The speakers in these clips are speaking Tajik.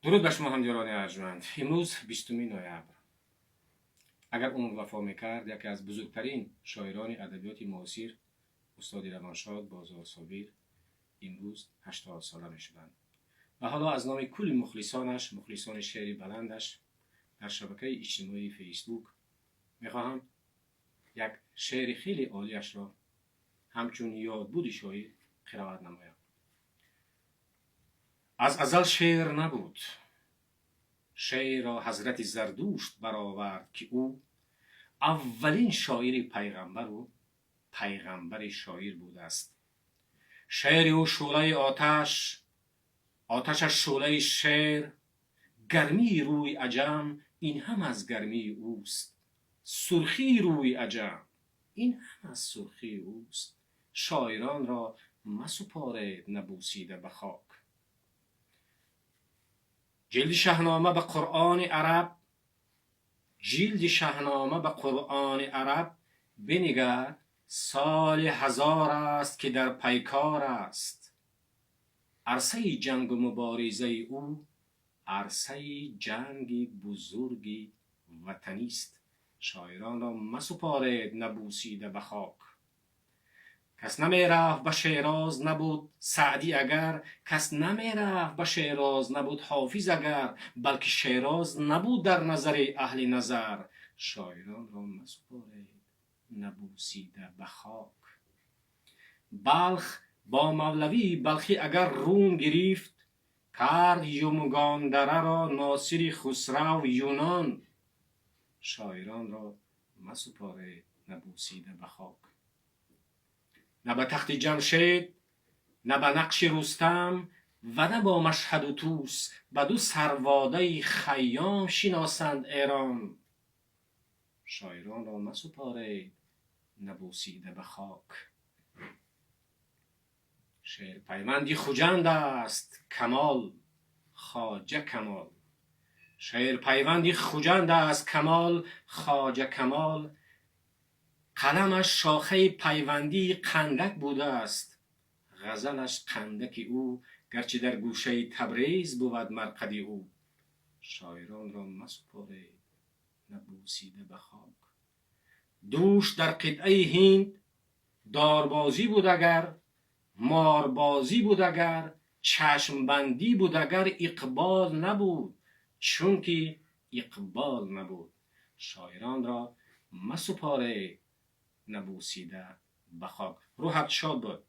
Дуруд ба шумо, ҳамдиёрони арҷманд. Имрӯз 20 ноябр. Агар умр вафо мекард, яке аз бузургтарин шоирони адабиёти муосир, устоди равоншод Бозор Собир, имрӯз 80 сола мешуданд. Ва ҳоло аз номи кулли мухлисонаш, мухлисони шеъри баландаш дар шабакаи иҷтимоии Фейсбук, мехоҳам як шеъри хеле олиашро ҳамчун ёдбуди шоир қироат намоям. Аз азал шеър набуд. Шеърро ҳазрати Зардушт баровард, ки ӯ аввалин шоири пайғамбару пайғамбари шоир будааст. Шеъри ӯ шӯълаи оташ, оташаш шӯълаи шеър. Гармии рӯи аҷам ин ҳам аз гармии ӯст, сурхии рӯи аҷам ин ҳам аз сурхии ӯст. Шоиронро масупоред набусида ба хок. Ҷилди Шаҳнома ба Қуръони араб, ҷилди Шаҳнома ба Қуръони араб бинигар, соли ҳазор аст, ки дар пайкор аст. Арсаи ҷангу муборизаи ӯ арсаи ҷанги бузурги ватанист. Шоиронро масупоред набусида ба хок. Кас намерафт ба Шероз, набуд Саъдӣ агар, кас намерафт ба Шероз, набуд Ҳофиз агар, балки Шероз набуд дар назари аҳли назар. Шоиронро масупоред набусида ба хок. Балх бо Мавлавии Балхӣ агар Рум гирифт, кард Юмгондараро Носири Хусрав Юнон. Шоиронро масупоред набусида ба хок. На ба тахти Ҷамшед, на ба нақши Рустам ва на бо Машҳаду Тӯс ба ду сарводаи Хайём шиносанд Эрон. Шоиронро масупоред набусида ба хок. Шеър пайванди Хуҷанд аст, Камол, Хоҷа Камол. Шеър пайванди Хуҷанд аст, Камол, Хоҷа Камол. Қаламаш шохаи пайвандии қандак будааст, ғазалаш қандаки ӯ, гарчи дар гӯшаи Табрез бувад марқади ӯ. Шоиронро масупоред набусида ба хок. Дӯш дар қитъаи Ҳинд дорбозӣ буд агар, морбозӣ буд агар, чашмбандӣ буд агар, Иқбол набуд, чунки Иқбол набуд. Шоиронро масупоред набусида ба хок. Рӯҳат шод бод,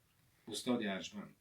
устоди арҷманд.